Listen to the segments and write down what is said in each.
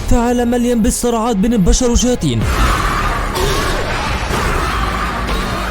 في عالم مليان بالصراعات بين البشر والشياطين،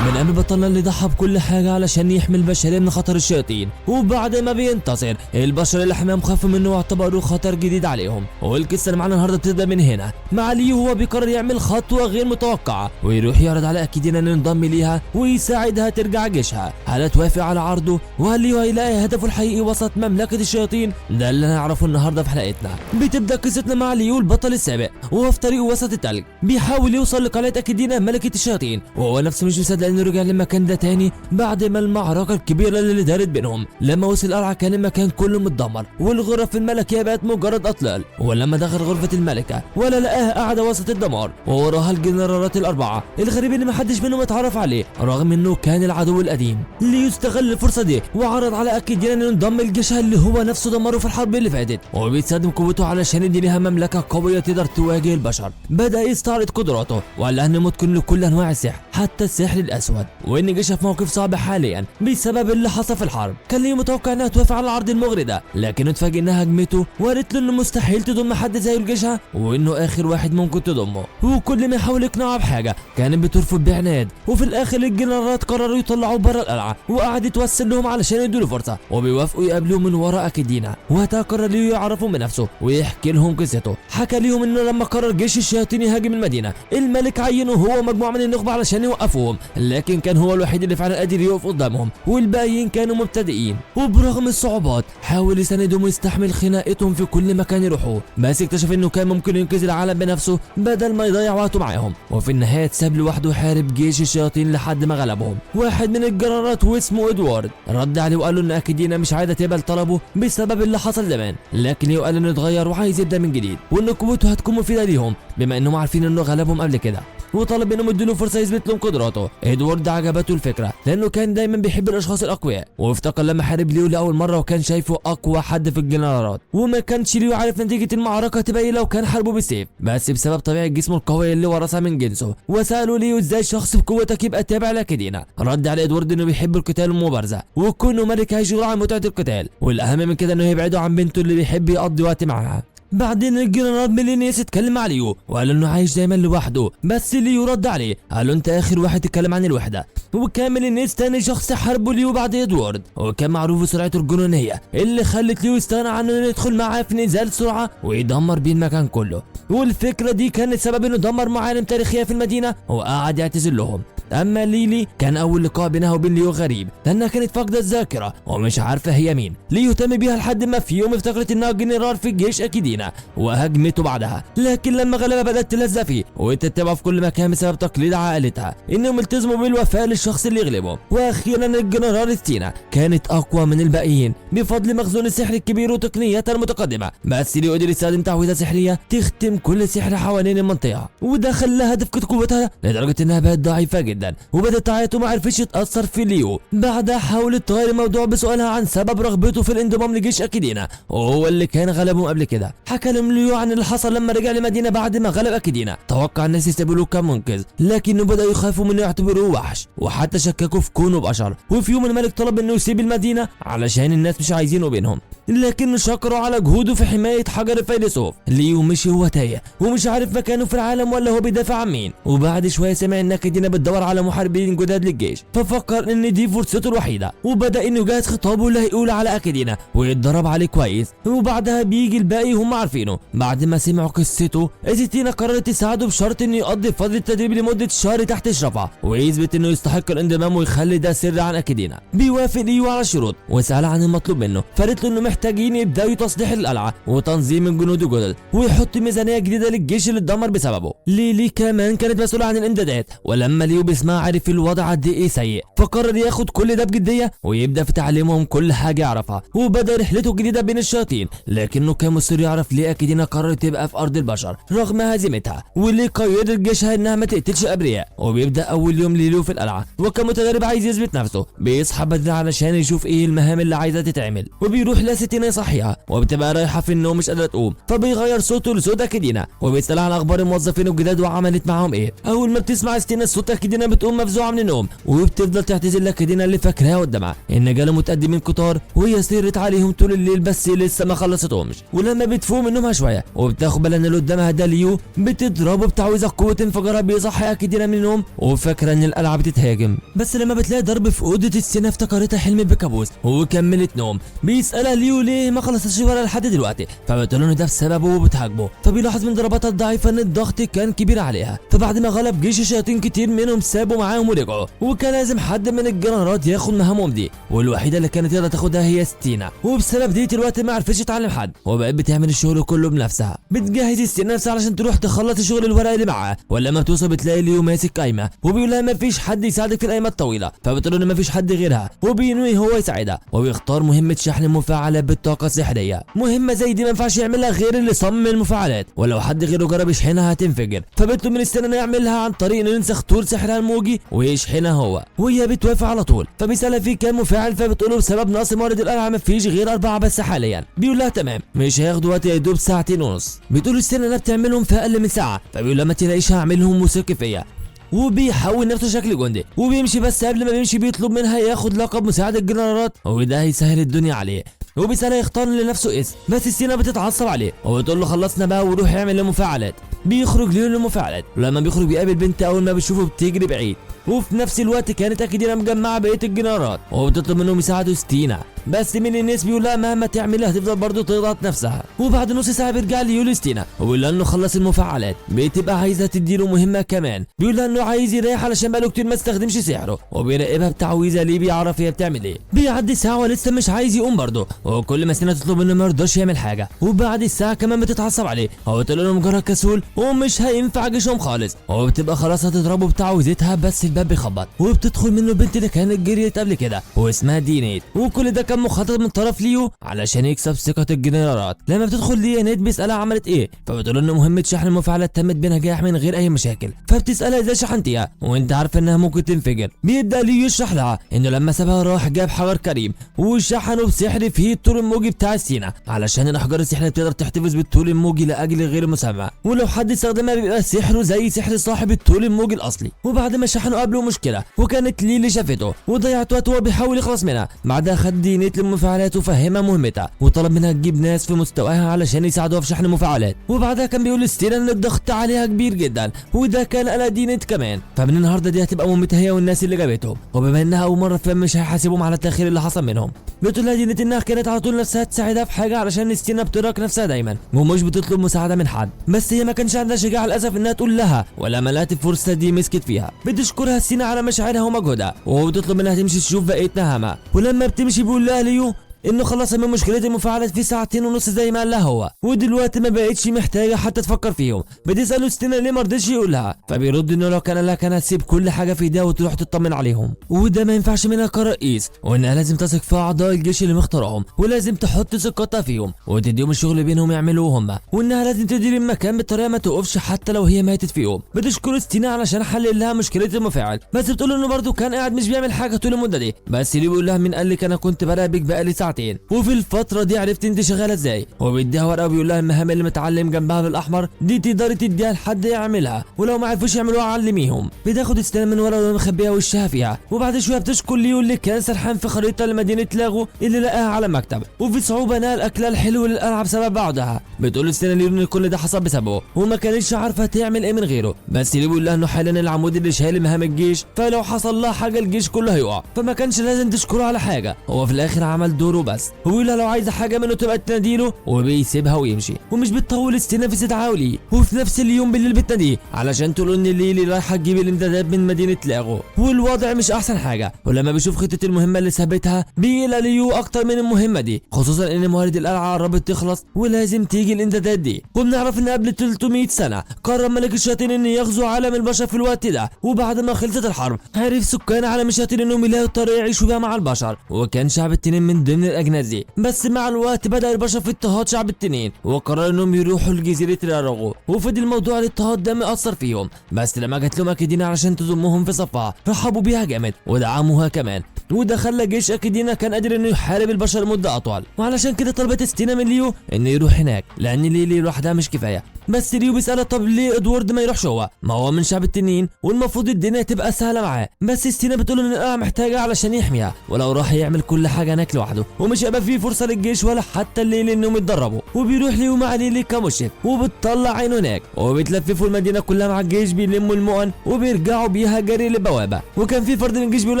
من قبل بطلنا اللي ضحى بكل حاجة علشان يحمي البشرية من خطر الشياطين، وبعد ما بينتصر البشر اللي حماهم خافوا منه واعتبروه خطر جديد عليهم. والقصة اللي معانا النهارده بتبدأ من هنا مع ليو، وهو بيقرر يعمل خطوة غير متوقعة ويروح يعرض على أكيدينا انه ينضم ليها ويساعدها ترجع جيشها. هل هتوافق على عرضه؟ وهل ليو هيلاقي هدفه الحقيقي وسط مملكة الشياطين؟ ده اللي هنعرفه النهارده في حلقتنا. بتبدأ قصتنا مع ليو البطل السابق وهو في طريقه وسط التلج بيحاول يوصل لقلعة أكيدينا ملكة الشياطين، وهو نفسه مش مصدق انه رجع للمكان ده تاني بعد ما المعركة الكبيرة اللي دارت بينهم. لما وصل القلعة كان المكان كله متدمر والغرف الملكية بقت مجرد اطلال، ولما دخل غرفة الملكة ولا لقاها قاعدة وسط الدمار ووراها الجنرالات الاربعة الغريب ان محدش منهم اتعرف عليه رغم انه كان العدو القديم. ليستغل الفرصة دي وعرض على اكيدينا انه ينضم لجيشها اللي هو نفسه دمره في الحرب اللي فاتت، وبيستخدم قوته علشان يدي لها مملكة قوية تقدر تواجه البشر. بدأ يستعرض قدراته وقال لها انه متقن لكل انواع السحر حتى السحر الاسود، وان جيشها في موقف صعب حاليا بسبب اللي حصل في الحرب. كان ليه متوقع انها توافق على العرض المغري ده، لكنه اتفاجئ انها هجمته وقالت له انه مستحيل تضم حد زيه لجيشها وانه اخر واحد ممكن تضمه. وكل ما يحاول يقنعها بحاجة كانت بترفض بعناد، وفي الاخر الجنرالات قرروا يطلعوه بره القلعة وقعد يتوسل لهم علشان يدوا له فرصة، وبيوافقوا يقابلوه من وراء اكيدينا. وقتها قرر ليو يعرفهم بنفسه ويحكي لهم قصته. حكى ليهم انه لما قرر جيش الشياطين يهاجم المدينة الملك عينه هو ومجموعة من النخبة علشان يوقفوهم، لكن كان هو الوحيد اللي فعلا قادر يقف قدامهم والباقيين كانوا مبتدئين. وبرغم الصعوبات حاول يساندهم ويستحمل خناقتهم في كل مكان يروحوه، بس اكتشف انه كان ممكن ينقذ العالم بنفسه بدل ما يضيع وقته معاهم. وفي النهاية اتساب لوحده يحارب جيش الشياطين لحد ما غلبهم. واحد من الجنرالات واسمه ادوارد رد عليه وقال له ان اكيدينا مش عايزه تقبل طلبه بسبب اللي حصل زمان، لكن ليو قال انه اتغير وعايز يبدا من جديد وان قوته هتكون مفيدة ليهم بما انهم عارفين انه غلبهم قبل كده، وطلب انهم يدوا له فرصة يثبت لهم قدراته. ادوارد عجبته الفكرة لانه كان دايما بيحب الاشخاص الاقوياء، وافتكر لما حارب ليو لاول مرة وكان شايفه اقوى حد في الجنرالات، وما كانش ليو عارف نتيجة المعركة تبقى ايه لو كان حاربه بالسيف، بس بسبب طبيعة جسمه القوي اللي ورثها من جنسه. وسالوا ليو ازاي شخص بقوتك يبقى تابع لاكيدينا؟ رد على ادوارد انه بيحب القتال والمبارزه وكونه ملك هيشغله عن متعه القتال، والاهم من كده انه يبعده عن بنته اللي بيحب يقضي وقت معاها. بعدين الجنرال ميلينيوس اتكلم مع ليو وقال انه عايش دايما لوحده، بس ليو رد عليه قال له انت اخر واحد تتكلم عن الوحدة. وكان ميلينيوس تاني شخص حاربه ليو بعد ادوارد، وكان معروف بسرعته الجنونيه اللي خلت ليو يستغنى عنه انه يدخل معاه في نزال سرعة ويدمر بيه المكان كله. والفكرة دي كانت سبب انه دمر معالم تاريخية في المدينة وقعد يعتذر لهم. اما ليلي كان اول لقاء بينها وبين ليو غريب لانها كانت فاقده الذاكرة ومش عارفه هي مين. ليو اهتم بيها لحد ما في يوم افتكرت انها جنرال في الجيش اكيدينا وهاجمته بعدها، لكن لما غلبها بدات تلزق فيه وتتبعه في كل مكان بسبب تقليد عائلتها انهم التزموا بالوفاء للشخص اللي يغلبهم. واخيرا الجنرال ستينا كانت اقوى من الباقيين بفضل مخزون السحر الكبير وتقنياتها المتقدمة، بس ليو قدر يستخدم تعويذه سحريه تختم كل سحر حوالين المنطقة، وده خلاها تفقد قوتها لدرجة انها بقت ضعيفة جدا وبدات تعيط وما عرفتش تاثر في ليو. بعدها حاولت تغير الموضوع بسؤالها عن سبب رغبته في الانضمام لجيش اكيدينا وهو اللي كان غلبهم قبل كده. حكى لهم ليو عن اللي حصل لما رجع لمدينة بعد ما غلب اكيدينا. توقع الناس يستقبلوه كمنقذ لكنه بدأوا يخافوا منه يعتبروه وحش وحتى شككوا في كونه بشر. وفي يوم الملك طلب انه يسيب المدينة علشان الناس مش عايزينه بينهم، لكنه شكره على جهوده في حماية حجر الفيلسوف. ليو مشي وهو تايه ومش عارف مكانه في العالم ولا هو بيدافع عن مين. وبعد شوية سمع ان اكيدينا بتدور على محاربين جداد للجيش، ففكر ان دي فرصته الوحيدة وبدا انه يجهز خطابه اللي هيقول على اكيدينا ويتدرب عليه كويس. وبعدها بيجي الباقي هم عارفينه. بعد ما سمعوا قصته ستينا قررت تساعده بشرط انه يقضي فترة تدريب لمدة شهر تحت اشرافها ويثبت انه يستحق الانضمام ويخلي ده سر عن اكيدينا. بيوافق ليو على الشروط وسأل عن المطلوب منه، فقالت له انه محتاجين يبداوا تصليح القلعة وتنظيم الجنود الجدد ويحط ميزانية جديدة للجيش اللي اتدمر بسببه. ليلي كمان كانت مسؤولة عن الامدادات، ولما ليو بيسمع عرف الوضع قد ايه سيء فقرر ياخد كل ده بجدية ويبدا في تعليمهم كل حاجة يعرفها. وبدا رحلته الجديدة بين الشياطين، لكنه كان مصر يعرف ليه اكيدينا قررت تبقى في ارض البشر رغم هزيمتها واللي قيدت جيشها انها ما تقتلش ابرياء. وبيبدا اول يوم ليلو في القلعة، وكمتدرب عايز يثبت نفسه بيصحى بدري علشان يشوف ايه المهام اللي عايزه تتعمل، وبيروح لستينا يصحيها وبتبقى رايحة في النوم مش قادرة تقوم، فبيغير صوته لصوت اكيدينا وبيسألها عن اخبار الموظفين الجدد الجداد وعملت معاهم ايه. اول ما بتسمع ستينا الصوت اكيدينا بتقوم مفزوعه من النوم، وبتفضل تعتذر لاكيدينا اللي فاكراها قدامها ان جاله متقدمين كتار وهي سهرت عليهم طول الليل بس لسه ما خلصتهمش. ولما بتفوق من نومها شوية وبتاخد بالها ان اللي قدامها ده ليو، بتضربه بتعويذه قوة انفجارها بيصحي اكيدينا من النوم وفاكره ان القلعة بتتهاجم. بس لما بتلاقي ضرب في اوضة ستينا افتكرتها حلم بكابوس وكملت نوم. بيسالها ليو ليه ما خلصتش ولا لحد دلوقتي، فبتقول له ان ده بسببه وبتهاجمه. فبيلاحظ من ضرباتها الضعيفة ان الضغط كان كبير عليها. فبعد ما غلب جيش الشياطين كتير منهم سابوا معاهم ورجعوا، وكان لازم حد من الجنرالات ياخد مهامهم دي، والوحيده اللي كانت تقدر تاخدها هي ستينا. وبسبب دي الوقت ما عرفتش تعلم حد وبقت بتعمل الشغل كله بنفسها. بتجهز ستينا نفسها علشان تروح تخلص الشغل الورق اللي معاها، ولما بتوصل بتلاقي ليو ماسك قايمة وبيقول لها مفيش حد يساعدك في القايمة الطويلة، فبتقول له ان مفيش حد غيرها، وبينوي هو يساعدها وبيختار مهمة شحن مفاعله بالطاقة السحريه. مهمة زي دي ما ينفعش يعملها غير اللي صمم المفاعلات، ولو حد غيره جرب يشحنها هتنفجر. فبيطلب من ستينا انه يعملها عن طريق انه ينسخ طول سحرها الموجي ويشحنها هو، وهي بتوافق على طول. فبيسالها في كام مفاعل، فبتقول له بسبب نقص موارد القلعة مفيش غير 4 بس حاليا. بيقول لها تمام مش هياخدوا وقت، يا دوب 2.5 ساعة. بتقول ستينا انها بتعملهم في اقل من ساعة، فبيقول لها ما تلاقيش هعملهم وثقي فيا. وبيحول نفسه شكل جندي وبيمشي، بس قبل ما بيمشي بيطلب منها ياخد لقب مساعد الجنرالات وده هيسهل الدنيا عليه. وبيسألها يختار لنفسه اسم، بس ستينا بتتعصب عليه وبتقول له خلصنا بقى وروح اعمل المفاعلات. بيخرج ليو للمفاعلات، ولما بيخرج بيقابل بنت اول ما بتشوفه بتجري بعيد. وفي نفس الوقت كانت اكيدينا مجمعة بقية الجنرالات وبتطلب منهم يساعدوا ستينا، بس من الناس بيقول لها مهما تعمل هتفضل برضه تضغط نفسها. وبعد نص ساعة بيرجع ليو لستينا وبيقول لها انه خلص المفاعلات. بتبقى عايزه تديله مهمة كمان، بيقول لها انه عايز يريح علشان بقاله كتير ما استخدمش سحره، وبيراقبها بتعويذه ليه بيعرف هي بتعمل ايه. بيعدي ساعة ولسه مش عايز يقوم برضه، وكل ما ستينا تطلب منه ما يرضاش يعمل حاجة. وبعد الساعة كمان بتتعصب عليه وبتقول له مجرد كسول ومش هينفع جيشهم خالص، وبتبقى خلاص هتضربه بتعويذتها، بس الباب بيخبط وبتدخل منه البنت اللي كانت جريت قبل كده واسمها دينيت. وكل ده كان مخطط من طرف ليو علشان يكسب ثقة الجنرالات. لما بتدخل دينيت بيسألها عملت ايه، فبتقول انه مهمة شحن المفاعلات تمت بنجاح من غير اي مشاكل. فبتسألها ازاي شحنتيها وانت عارفه انها ممكن تنفجر. بيبدأ ليو يشرح لها انه لما سابها راح جاب حجر كريم وشحنه بسحر فيه الطول الموجي بتاع ستينا، علشان الاحجار السحريه بتقدر تحتفظ بالطول الموجي لاجل غير مسمى، ولو حد استخدمها بيبقى سحره زي سحر صاحب الطول الموجي الاصلي. وبعد ما شحنه قابله مشكلة وكانت لي اللي شافته وضيعت وقت وهو بيحاول يخلص منها. بعدها خد دينيت للمفاعلات وفهمها مهمتها وطلب منها تجيب ناس في مستواها علشان يساعدوها في شحن المفاعلات. وبعدها كان بيقول لستينا ان الضغط عليها كبير جدا وده كان قلق دينيت كمان، فمن النهارده دي هتبقى مهمتها هي والناس اللي جابتهم، وبما انها اول مرة فمش هيحاسبهم على التاخير اللي حصل منهم. بتقول لها دينيت انها كانت على طول نفسها تساعدها في حاجة علشان ستينا بتراك نفسها دايما ومش بتطلب مساعدة من حد، بس هي ما كانش عندها شجاعة للاسف انها تقول لها، ولما لقت الفرصة دي مسكت فيها. بتشكرها ستينا على مشاعرها ومجهودها وبتطلب منها تمشي تشوف بقية مهامها. ولما بتمشي بيقول لها ليو انه خلص من مشكلة المفاعلات في 2.5 ساعة زي ما قال لها هو، ودلوقتي ما بقتش محتاجه حتى تفكر فيهم. بتساله ستينا ليه ما رضيش يقولها، فبيرد انه لو كان لها كان هتسيب كل حاجة في ايديها وتروح تطمن عليهم، وده ما ينفعش منها كرئيس، وانها لازم تثق في اعضاء الجيش اللي مختارهم ولازم تحط ثقتها فيهم وتديهم الشغل بينهم يعملوه هم، وانها لازم تدير المكان بطريقة ما توقفش حتى لو هي ماتت فيهم. بتشكر ستينا علشان حل لها مشكلة المفاعل، بس بتقول انه برده كان قاعد مش بيعمل حاجة طول المدة دي. بس ليه بيقول لها مين قال لك انا كنت براقبك بقالي ساعتين، وفي الفترة دي عرفت انت شغالة ازاي. وبيديها ورقة وبيقول لها المهام اللي متعلم جنبها بالاحمر دي تقدري تديها لحد يعملها، ولو ما عرفوش يعملوها علميهم. بتاخد ستينا من ورقة ومخبيها وشها فيها. وبعد شوية بتشكر ليو اللي كان سرحان في خريطة لمدينة لاغو اللي لقاها على مكتب، وفي صعوبة نقل اكلها الحلو للقلعه بسبب بعدها. بتقول ستينا ليو ان كل ده حصل بسببه وما كانتش عارفه تعمل ايه من غيره، بس ليو بيقول لها انه حالا العمود اللي شايل مهام الجيش، فلو حصل لها حاجة الجيش كله هيقع، فما كانش لازم تشكره على حاجة، هو في الاخر عمل دوره بس. وبيقول لها لو عايزه حاجة منه تبقى تناديله، وبيسيبها ويمشي. ومش بتطول ستينا في استدعائه ليه، وفي نفس اليوم بالليل بتناديه علشان تقول ان ليلي رايحة تجيب الامدادات من مدينة لاغو، والوضع مش احسن حاجة. ولما بيشوف خطه المهمة اللي سابتها بيقلق ليو اكتر من المهمة دي، خصوصا ان موارد القلعة قربت تخلص ولازم تيجي الامدادات دي. وبنعرف ان قبل 300 سنة قرر ملك الشياطين ان يغزو عالم البشر في الوقت ده، وبعد ما خلصت الحرب عرف سكان عالم الشياطين انهم يلاقوا طريقه يعيشوا بيها مع البشر، وكان شعب التنين من ضمن الاجناس دي. بس مع الوقت بدا البشر في اضطهاد شعب التنين وقرروا انهم يروحوا لجزيرة راروغو، وفضل الموضوع الاضطهاد ده مأثر فيهم. بس لما جت لهم اكيدينا علشان تضمهم في صفها رحبوا بيها جامد ودعموها كمان، وده خلى جيش اكيدينا كان قادر انه يحارب البشر لمدة اطول. وعلشان كده طلبت ستينا من ليو انه يروح هناك لان ليلي لوحدها مش كفاية. بس ليو بيسألها طب ليه ادوارد ما يروحش هو؟ ما هو من شعب التنين والمفروض الدنيا تبقى سهلة معاه. بس ستينا بتقول ان القلعة محتاجه علشان يحميها، ولو راح يعمل كل حاجة هناك لوحده ومش هيبقى فيه فرصة للجيش ولا حتى الليل انهم يتدربوا. وبيروح ليو مع ليلي كمشرف وبتطلع عينه هناك، وبتلففوا المدينة كلها مع الجيش، بيلموا المؤن وبيرجعوا بيها جري للبوابه. وكان في فرد من الجيش بيقول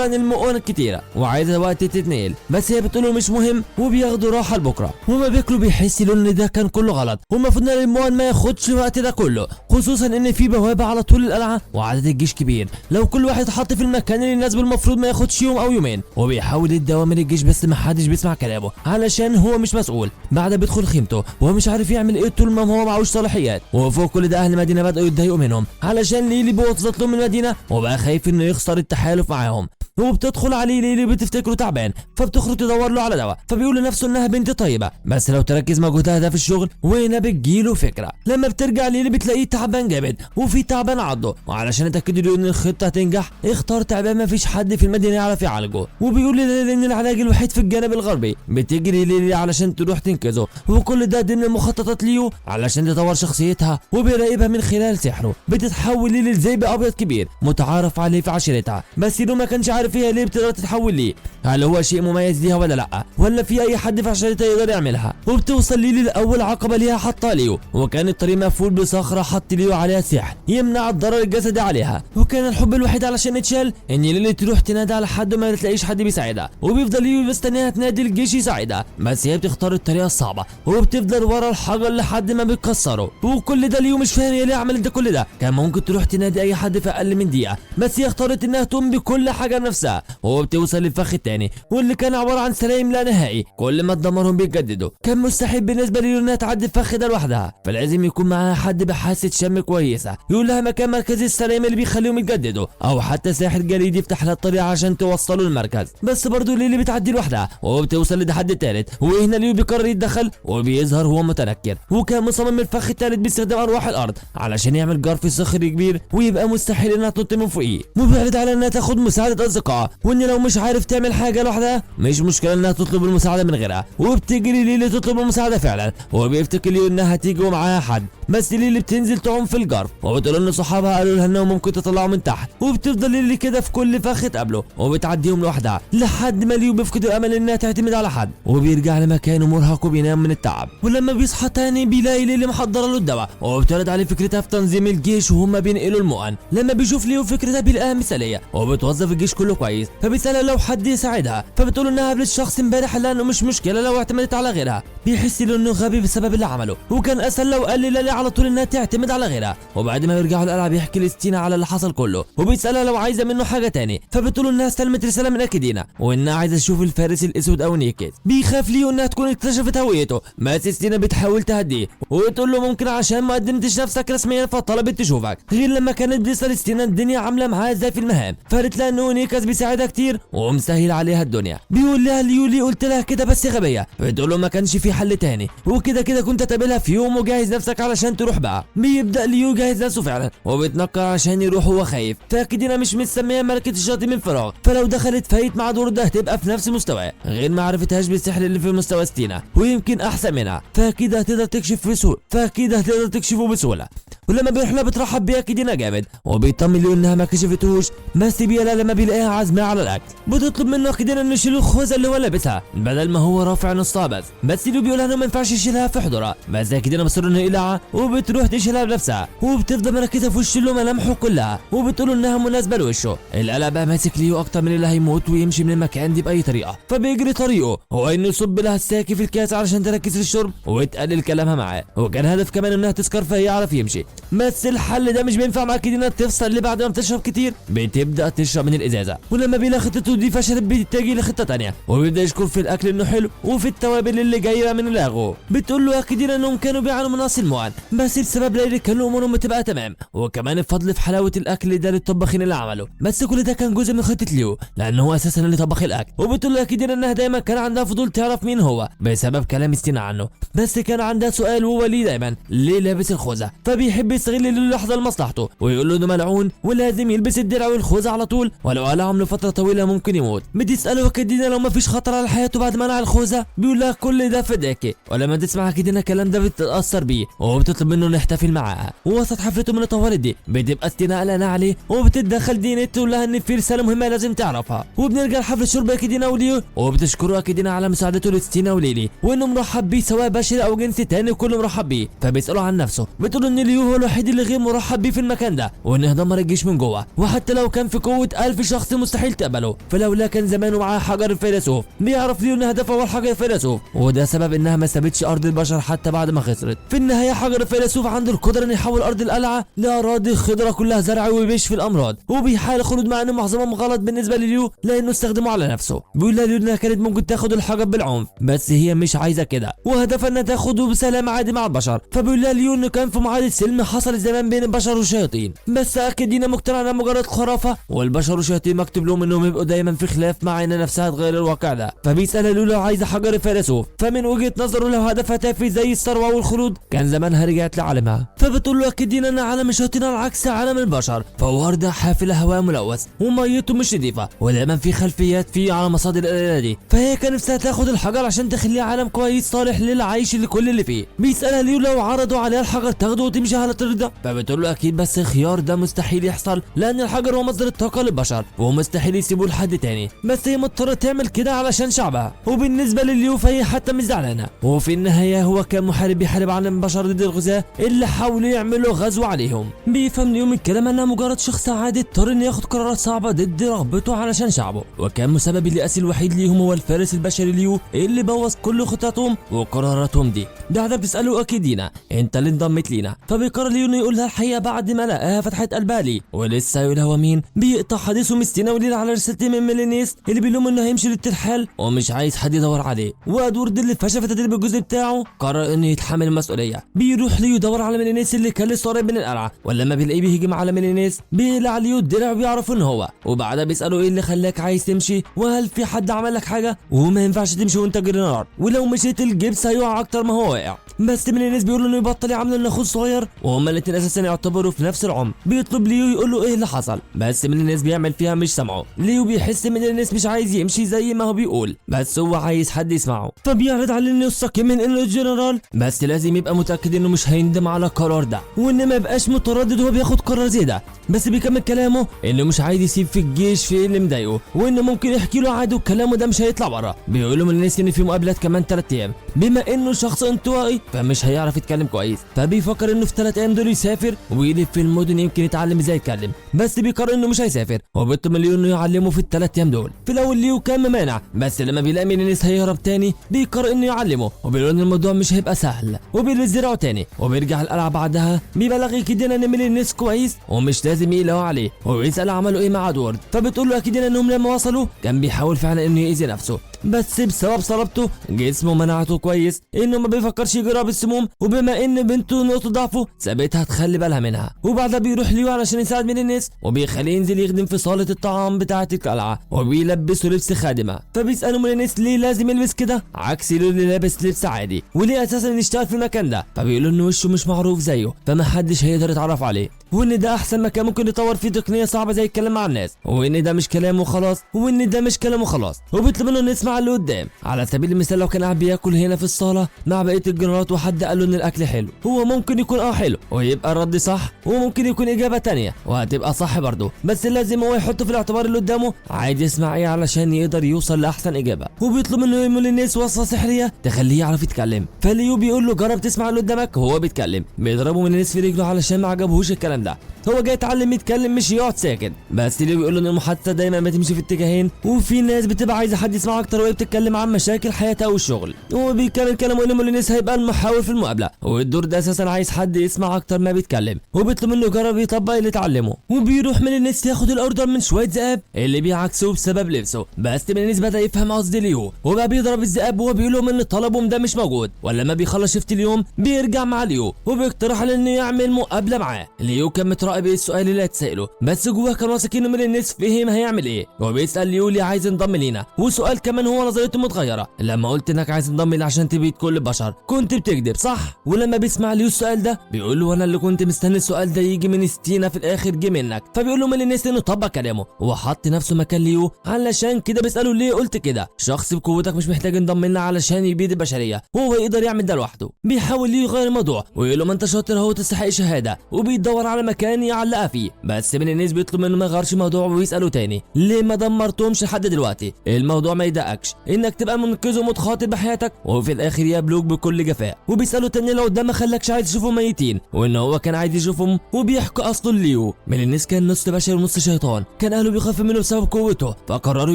ان المؤن كتيرة وعايزه وقت تتنقل، بس هي بتقول له مش مهم وبياخدوا راحة لبكرة. وما بياكلوا بيحس ان ده كان كله غلط، والمفروض ان المؤن ما ياخدش الوقت ده كله، خصوصا ان في بوابه على طول القلعة وعدد الجيش كبير، لو كل واحد اتحط في المكان اللي يناسبه المفروض ما ياخدش يوم او يومين. وبيحاول يدي اوامر الجيش بس ما حدش بيسمع كلامه علشان هو مش مسؤول. بعد بيدخل خيمته وهو مش عارف يعمل ايه طول ما هو معهوش صلاحيات. وفوق كل ده اهل المدينة بداوا يتضايقوا منهم علشان ليلي بوظت لهم المدينة، وبقى خايف انه يخسر التحالف معاهم. وبتدخل عليه ليلي بتفتكره تعبان، فبتخرج تدور له على دواء، فبيقول لنفسه انها بنت طيبة بس لو تركز مجهودها ده في الشغل. وهنا بتجيله فكرة. لما بترجع ليلي بتلاقيه تعبان جامد وفي تعبان عضه، وعلشان يتاكدوا له ان الخطة هتنجح اختار تعبان ما فيش حد في المدينة يعرف يعالجه. وبيقول لليلي ان العلاج الوحيد في الجانب الغربي. بتجري ليلي علشان تروح تنقذه، وكل ده ضمن مخططات ليو علشان تطور شخصيتها وبيراقبها من خلال سحره. بتتحول ليلي لذئب ابيض كبير متعارف عليه في عشيرتها، بس ليو ما كانش عارف فيها ليه بتقدر تتحول ليه، هل هو شيء مميز ليها ولا لا، ولا في اي حد في عشيرتها يقدر يعملها. وبتوصل ليلي لاول عقبه ليها حطها ليو، وكان الطريق مقفول بصخره حط ليو عليها سحر يمنع الضرر الجسدي عليها. وكان الحب الوحيد علشان يتشال ان ليلي تروح تنادي على حد وما تلاقيش حد بيساعدها، وبيفضل ليو مستنيها تنادي الجيش يساعدها، بس هي بتختار الطريقة الصعبة وبتفضل ورا الحجر لحد ما بتكسره. وكل ده ليو مش فاهم هي ليه عملت ده كل ده، كان ممكن تروح تنادي اي حد في اقل من دقيقة، بس هي اختارت انها تقوم بكل حاجة بنفسها. وبتوصل للفخ الثاني واللي كان عبارة عن سلايم لا نهائي، كل ما تدمرهم بيتجددوا. كان مستحيل بالنسبة ليو انها تعدي الفخ ده لوحدها، فلازم يكون معاها حد بحاسه شم كويسة يقول لها مكان مركز السلايم اللي بيخليهم يتجددوا، او حتى ساحر جليد يفتح لها الطريق عشان توصلوا المركز. بس برضه ليلي بتعدي لوحدها وبتوصل للحد الثالث، وهنا ليو بيقرر يتدخل وبيظهر هو متنكر، وكان مصمم الفخ الثالث باستخدام ارواح الارض علشان يعمل جرف صخري كبير ويبقى مستحيل انها تنط من فوقيه. وبيعرض على انها تاخد مساعدة اصدقائها، وان لو مش عارف تعمل حاجة لوحدها مش مشكلة انها تطلب المساعدة من غيرها. وبتجري ليلي تطلب المساعدة فعلا، وبيفتكر ليو انها تيجي ومعاها حد، بس ليلي بتنزل تعوم في الجرف وبتقول ان صحابها قالوا لها انهم ممكن تطلعوا من تحت. وبتفضل ليلي كده في كل فخ تقابله وبتعديهم لوحدها لحد ما ليو بيفقد الامل انها تعتمد على حد، وبيرجع لمكانه مرهق وبينام من التعب. ولما بيصحى تاني بيلاقي ليلي محضرة له الدواء وبتعرض عليه فكرتها في تنظيم الجيش وهما بينقلوا المؤن. لما بيشوف ليو فكرتها بيلاقيها مثاليه وبتوظف الجيش كله كويس، فبيسالها لو حد يساعدها، فبتقول انها قابلت شخص امبارح لانه مش مشكلة لو اعتمدت على غيرها. بيحس انه غبي بسبب اللي عمله، وكان اسهل لو قال لليلي على طول انها تعتمد على غيرها. وبعد ما يرجعوا القلعة بيحكي لستينا على اللي حصل كله، وبيسالها لو عايزه منه حاجة تاني، فبتقول انها استلمت رسالة من اكيدينا وانها عايزه تشوف الفارس الاسود او نيكيت. بيخاف ليو انها تكون اكتشفت هويته، بس ستينا بتحاول تهديه وتقول له ممكن عشان ما قدمتش نفسك رسميا فطلبت تشوفك. غير لما كانت بتسال ستينا الدنيا عامله معاها ازاي في المهام، فقالت لها انه نيكاس بيساعدها كتير ومسهل عليها الدنيا. بيقول لها ليو ليه قلت لها كده بس غبية، بتقول له ما كانش في حل تاني وكده كده كنت هتقابلها في يوم وجهز نفسك علشان تروح بقى. بيبدا ليو يجهز نفسه فعلا وبيتنكر عشان يروح وهو خايف، فاكيدينا مش متسميه ملكه الشياطين من فراغ، فلو دخلت fight مع دور ده هتبقى في نفس مستواه، غير ما عرفتهاش بالسحر اللي في مستوى ستينا ويمكن احسن منها، فاكيد هتقدر تكشف بسهولة، فاكيد هتقدر تكشفه بسهولة. ولما بيروح لها بترحب بيها اكيدينا جامد وبيطمن ليو انها ما كشفتهوش، بس بيلا لما بيلاقيها عازمة على الاكل بتطلب منه اكيدينا انه يشيل الخوذه اللي هو لابسها بدل ما هو رافع نصها بس ليو بيقولها انه ما ينفعش يشيلها في حضورها، بس اكيدينا بتصر انه يقلعها وبتروح تشيلها بنفسها، وبتفضل مركزه في وش له ملامحه كلها وبتقول انها مناسبة لوشه. القلق بقى ماسك ليو اكتر من اللي هيموت ويمشي من المكان دي باي طريقه، فبيجري طريقه هو انه يصب لها الساكي في الكاس علشان تركز في الشرب وتقلل كلامها معاه، وكان هدف كمان انها تسكر فيعرف يمشي. بس الحل ده مش بينفع مع اكيدينا، تفصل اللي بعد ما بتشرب كتير بتبدا تشرب من الازازه، ولما بيلاقي خطته دي فشلت بيتجه لخطة ثانية وبيبدا يشكر في الاكل انه حلو وفي التوابل اللي جاية من لاغو. بتقول له اكيدينا انهم كانوا بيعانوا من نقص المؤن، بس بسبب ليلي كان امورهم بتبقى تمام، وكمان الفضل في حلاوة الاكل ده للطباخين اللي عمله، بس كل ده كان جزء من خطه ليو لانه هو اساسا اللي طبخ الاكل. وبتقول له اكيدينا انها دايما كان عندها فضول تعرف مين هو بسبب كلام ستينا عنه، بس كان عندها سؤال وهو ليه دايما ليه لابس الخوذه، فبيحب المحارب بيستغل اللحظة لمصلحته ويقول له انه ملعون ولازم يلبس الدرع والخوذه على طول، ولو قلعهم لفترة طويلة ممكن يموت. بتساله اكيدنا لو ما فيش خطر على حياته بعد ما قلع الخوذه، بيقول لها كل ده فداكي. ولما تسمع اكيدنا الكلام ده بتتاثر بيه وبتطلب منه انه يحتفل معاها. ووسط حفلته من الطوارئ دي بتبقى ستينا قلقانة عليه، وبتتدخل دينيت تقول لها ان في رسالة مهمة لازم تعرفها. وبنرجع لحفله شرب اكيدنا وليو، وبتشكره اكيدنا على مساعدته لستينا وليلي، وانه مرحب بيه سواء بشري او جنس تاني كله مرحب بيه. فبيسالوا عن نفسه، بتقول ان ليو هو الوحيد اللي غير مرحب بيه في المكان ده، وانه دمر الجيش من جوه، وحتى لو كان في قوة 1000 شخص مستحيل تقبله، فلولا كان زمانه معاه حجر الفيلسوف. بيعرف ليو ان هدفه هو الحجر الفيلسوف، وده سبب انها ما سابتش ارض البشر حتى بعد ما خسرت. في النهاية حجر الفيلسوف عنده القدرة انه يحول ارض القلعة لاراضي خضراء كلها زرع وبيشفي الامراض، وبيحاول الخلود مع ان معظمهم غلط بالنسبة لليو لانه استخدمه على نفسه. بيقول لها ليو انها كانت ممكن تاخد الحجر بالعنف، بس هي مش عايزه كده، وهدفها انها تاخده بسلام عادي مع البشر. فبيقول لها ليو انه كان في معاهدة سلم حصل زمان بين البشر والشياطين، بس اكيدينا مقتنع انها مجرد خرافه، والبشر والشياطين مكتوب لهم انهم يبقوا دايما في خلاف مع ان نفسها تغير الواقع ده. فبيسالها ليو لو عايزه حجر الفيلسوف، فمن وجهه نظره لو هدفها تافه زي الثروة والخلود كان زمانها رجعت لعالمها. فبتقول له اكيدينا ان عالم الشياطين على عكس عالم البشر، فهو ارض حافلة هواء ملوث وميتة مش نظيفة، ودايما في خلفيات فيه على مصادر القليلة دي، فهي كان نفسها تاخد الحجر عشان تخليه عالم كويس صالح للعيش لكل اللي فيه. بيسالها ليو لو عرضوا عليها الحجر تاخده وتمشي على الطريق ده، فبتقول له اكيد، بس الخيار ده مستحيل يحصل لان الحجر هو مصدر الطاقة للبشر ومستحيل يسيبوه لحد تاني، بس هي مضطرة تعمل كده علشان شعبها. وبالنسبة لليو فهي حتى مش زعلانة. وفي النهاية هو كان محارب بيحارب عالم البشر ضد الغزاة اللي حاولوا يعملوا غزو عليهم. بيفهم ليو من الكلام انها مجرد شخص عادي اضطر انه ياخد قرارات صعبة ضد رغبته علشان شعبه، وكان مسبب اليأس الوحيد ليهم هو الفارس البشري ليو اللي بوظ كل خططهم وقراراتهم دي. ده بتساله اكيدينا انت اللي انضمت لينا، فبيقرر ليو انه يقول لها الحقيقة بعد ما لقاها فتحت قلبها ليه، ولسه يقول هو مين. بيقطع حديثه ستينا وليل على رسالتين من ميلينيس اللي بيلوم انه هيمشي للترحال ومش عايز حد يدور عليه، وادوارد اللي فشل في تدريب الجزء بتاعه قرر انه يتحمل المسؤولية. بيروح ليو يدور على ميلينيس اللي كان لسه قريب من القلعة، ولما بيلاقيه بيهجم على ميلينيس بيقلع ليو الدرع وبيعرف ان هو، وبعدها بيساله ايه اللي خلاك عايز تمشي وهل في حد عمل لك حاجة، وما ينفعش تمشي وانت جنرال، ولو مشيت الجبس هيقع اكتر ما هو واقع. بس ميلينيس بيقول له انه يبطل يعامله انه اخوه الصغير، وهما الاثنين اساسا يعتبروا في نفس العمر. بيطلب ليو يقول له ايه اللي حصل، بس ميلينيس بيعمل فيها مش سامعه. ليو بيحس ان ميلينيس مش عايز يمشي زي ما هو بيقول، بس هو عايز حد يسمعه، فبيعرض عليه انه يستقيم من انه الجنرال، بس لازم يبقى متاكد انه مش هيندم على القرار ده، وان ما يبقاش متردد وهو بياخد قرار زي ده. بس بيكمل كلامه انه مش عايز يسيب في الجيش في اللي مضايقه، وانه ممكن يحكي له عادي وكلامه ده مش هيطلع بره. بيقول له ميلينيس ان في مقابلات كمان 3 ايام، بما انه شخص انطوائي فمش هيعرف يتكلم كويس، فبيفكر انه في 3 ايام دول يسافر ويلف في المدن يمكن يتعلم ازاي يتكلم، بس بيقرر انه مش هيسافر، وبيطلب من ليو انه يعلمه في ال3 ايام دول. في الاول ليو كان ممانع، بس لما بيلاقي ميلينيس هيهرب تاني بيقرر انه يعلمه، وبيقول ان الموضوع مش هيبقى سهل، وبيلبس دراعه تاني وبيرجع القلعة. بعدها بيبلغ اكيدنا ان ميلينيس كويس ومش لازم يقلقوا عليه، وبيسال عملوا ايه مع ادوارد، فبتقول له اكيدنا انهم لما وصلوا كان بيحاول فعلا انه يأذي نفسه، بس بسبب صلابته جسمه منعته كويس انه ما بيفكرش يجرب السموم، وبما ان بنته نقطة ضعفه سابتها تخلي بالها منها. وبعدها بيروح ليو علشان يساعد ميلينيس، وبيخليه ينزل يخدم في صاله الطعام بتاعه القلعة، وبيلبسه لبس خادمه. فبيساله ميلينيس ليه لازم يلبس كده عكس ليو اللي لابس لبس عادي، وليه اساسا يشتغل في المكان ده، فبيقول ان وشه مش معروف زيه فمحدش هيقدر يتعرف عليه، وان ده احسن مكان ممكن يطور فيه تقنية صعبة زي الكلام مع الناس، وان ده مش كلامه خلاص، وان ده مش كلامه خلاص. وبيطلب منه انه يسمع اللي قدام. على سبيل المثال لو كان قاعد بياكل هنا في الصاله مع بقية الجنرالات وحد قال له ان الاكل حلو، هو ممكن يكون حلو ويبقى الرد صح، وممكن يكون اجابه تانية وهتبقى صح برضه، بس لازم هو يحط في الاعتبار اللي قدامه عايز يسمع ايه علشان يقدر يوصل لاحسن اجابه. وبيطلب منه يقول للناس وصفه سحريه تخليه يعرف يتكلم، فليو بيقول له جرب تسمع اللي قدامك وهو بيتكلم. بيضربه من الناس في رجله علشان ما عجبهوش الكلام ده، هو جاي يتعلم يتكلم مش يقعد ساكت. بس ليو بيقول له ان المحادثة دايما بتمشي في اتجاهين، وفي ناس بتبقى عايزه حد يسمع اكتر وهي بتتكلم عن مشاكل حياتها والشغل. وبيكمل كلامه ان مولينيس هيبقى المحاور في المقابلة، والدور ده اساسا عايز حد يسمع اكتر ما بيتكلم، وبيطلب منه يجرب يطبق اللي اتعلمه. وبيروح ميلينيس ياخد ال order من شوية ذئاب اللي بيعكسوه بسبب لبسه، بس ميلينيس بدا يفهم قصد ليو وبقى بيضرب الذئاب وهو بيقول لهم ان طلبهم ده مش موجود. ولما بيخلص shift اليوم بيرجع مع ليو وبيقترح عليه انه يعمل مقابله معاه. ليو كان متراقب يستوعب ايه السؤال اللي هتساله، بس جواه كان واثق انه ميلينيس فهم هيعمل ايه. وبيسال ليو ليه عايز ينضم لينا، وسؤال كمان هو نظريته متغيرة، لما قلت انك عايز تنضم لي عشان تبيد كل البشر كنت بتكذب صح؟ ولما بيسمع ليو السؤال ده بيقول له انا اللي كنت مستني السؤال ده يجي من ستينا، في الاخر جه منك. فبيقول له ميلينيس انه طبق كلامه وحط نفسه مكان ليو، علشان كده بيساله ليه قلت كده؟ شخص بقوتك مش محتاج ينضم لنا علشان يبيد البشرية، وهو يقدر يعمل ده لوحده. بيحاول ليو يغير الموضوع ويقول له ما انت شاطر اهو تستحق شهادة، وبيدور على مكان يعلقها فيه، بس ميلينيس بيطلب منه ما يغيرش الموضوع ويساله تاني ليه ما دمرتهمش لحد دلوقتي؟ الموضوع ما يضايقكش انك تبقى منقذ ومتخاطر بحياتك وفي الاخر يقابلوك بكل جفاء. وبيساله تاني لو ده ما خلاكش عايز تشوفهم ميتين، وان هو كان عايز يشوفهم، وبيحكي اصله ليو. ميلينيس كان نص بشر ونص شيطان، كان اهله بيخافوا منه بسبب قوته فقرروا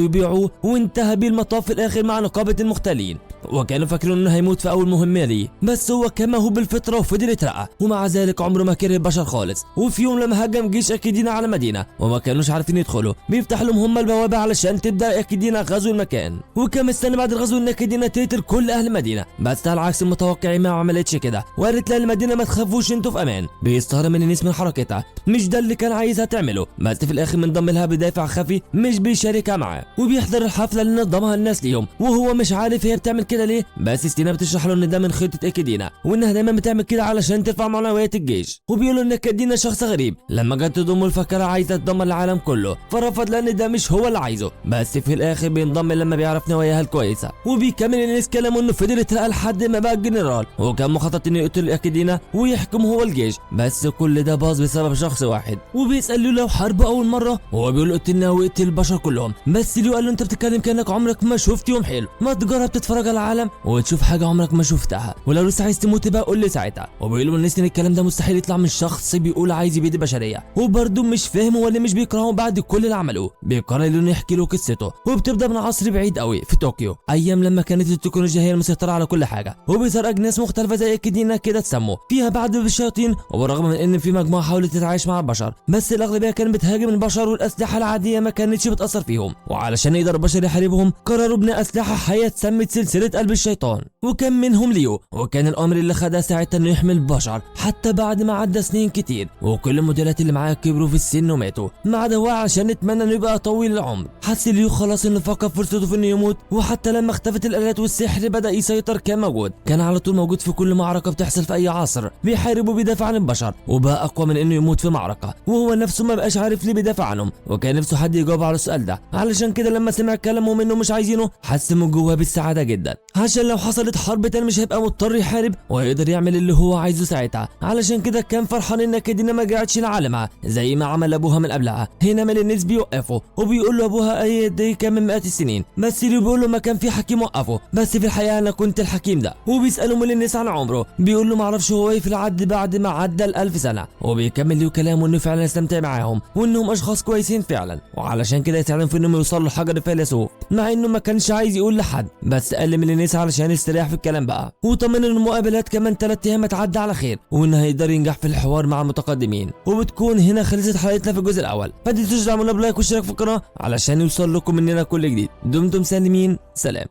يبيعوه، وانتهى بيه المطاف في الاخر مع نقابة المختالين، وكانوا فاكرين انه هيموت في اول مهمة ليه، بس هو كان موهوب بالفطرة وفضل يترقى، ومع ذلك عمره ما كره البشر خالص. وفي يوم لما هجم جيش اكيدينا على مدينة وما كانوش عارفين يدخلوا، بيفتح لهم هم البوابة علشان تبدا اكيدينا غزو المكان. وكان مستني بعد الغزو ان اكيدينا تقتل كل اهل المدينة، بس على عكس المتوقع ما عملتش كده، وقالت لاهل المدينة ما تخافوش انتوا في امان. بيستغرب ميلينيس من حركتها، مش ده اللي كان عايزها تعمله، بس في الاخر منضم لها بدافع خفي مش بيشاركها معاه. وبيحضر الحفلة اللي نظمها الناس ليهم وهو مش عارف هي بتعمل كده ليه، بس ستينا بتشرح له ان ده من خطه اكيدينا، وانها دايما بتعمل كده علشان ترفع معنويات الجيش. وبيقول ان اكيدينا شخص غريب، لما جت تضمه الفكرة عايزه تدمر العالم كله، فرفض لان ده مش هو اللي عايزه، بس في الاخر بينضم لما بيعرف نواياها الكويسة. وبيكمل الناس كلامه انه فضل يترقى لحد ما بقى جنرال، وكان مخطط انه يقتل اكيدينا ويحكم هو الجيش، بس كل ده باظ بسبب شخص واحد. وبيسال له لو حاربه اول مرة، وهو بيقول له اقتلنا واقتل البشر كلهم، بس ليو قال له انت بتتكلم كانك عمرك ما شفت يوم حلو، ما تجرب تتفرج على العالم وتشوف حاجة عمرك ما شفتها، ولو لسه عايز تموت بقى قول لي ساعتها. وبيقول له الناس ان الكلام ده مستحيل يطلع من شخص بيقول عايز يبيد البشرية، وبرده مش فاهم هو اللي مش بيكرهه بعد كل اللي عملوه. بيقرر انه يحكي له قصته، وبتبدا من عصر بعيد قوي في طوكيو، ايام لما كانت التكنولوجيا هي المسيطرة على كل حاجة، وبيظهر اجناس مختلفة زي اكيدينا كده تسموا فيها بعد بالشياطين. وبالرغم من ان في مجموعة حاولت تتعايش مع البشر، بس الاغلبية كانت بتهاجم البشر، والاسلحة العادية ما كانتش بتاثر فيهم. وعلشان يقدر البشر يحاربهم قرروا بناء اسلحة حيه اتسمت سلسلة قلب الشيطان، وكان منهم ليو، وكان الامر اللي خدها ساعتها انه يحمي البشر حتى بعد ما عدى سنين كتير، وكل الموديلات اللي معاه كبروا في السن وماتوا ما عدا هو، عشان نتمنى انه يبقى طويل العمر. حس ليو خلاص انه فقد فرصته في انه يموت، وحتى لما اختفت الالات والسحر بدا يسيطر كان موجود، كان على طول موجود في كل معركة بتحصل في اي عصر، بيحارب وبيدافع عن البشر، وبقى اقوى من انه يموت في معركة، وهو نفسه ما بقاش عارف ليه بيدافع عنهم، وكان نفسه حد يجاوب على السؤال ده. علشان كده لما سمع كلامهم انه مش عايزينه حس من جواه بالسعادة جدا، عشان لو حصلت حرب تاني مش هيبقى مضطر يحارب وهيقدر يعمل اللي هو عايزه ساعتها. علشان كده كان فرحان ان اكيدينا ما رجعتش لعالمها زي ما عمل ابوها من قبلها. هنا ميلينيس بيوقفه وبيقول له ابوها اي دي كان من مئات السنين، بس اللي بيقول له ما كان في حكيم وقفه، بس في الحقيقة انا كنت الحكيم ده. وبيساله ميلينيس عن عمره، بيقول له ما اعرفش هو ايه في العد بعد ما عدى ال1000 سنة. وبيكمل له كلامه انه فعلا استمتع معاهم وانهم اشخاص كويسين فعلا، وعلشان كده يساعدهم في انهم يوصلوا لحجر الفيلسوف، مع انه ما كانش عايز يقول لحد، بس قال لميلينيس علشان يستريح في الكلام بقى. وطمن ان المقابلات كمان 3 ايام هتعدي على خير، وانه هيقدر ينجح في الحوار مع المتقدمين. وبتكون هنا خلصت حلقتنا في الجزء الاول، ما تنسوش تعملوا ب like واشتراك في القناة علشان يوصل لكم مننا كل جديد. دمتم سالمين، سلام.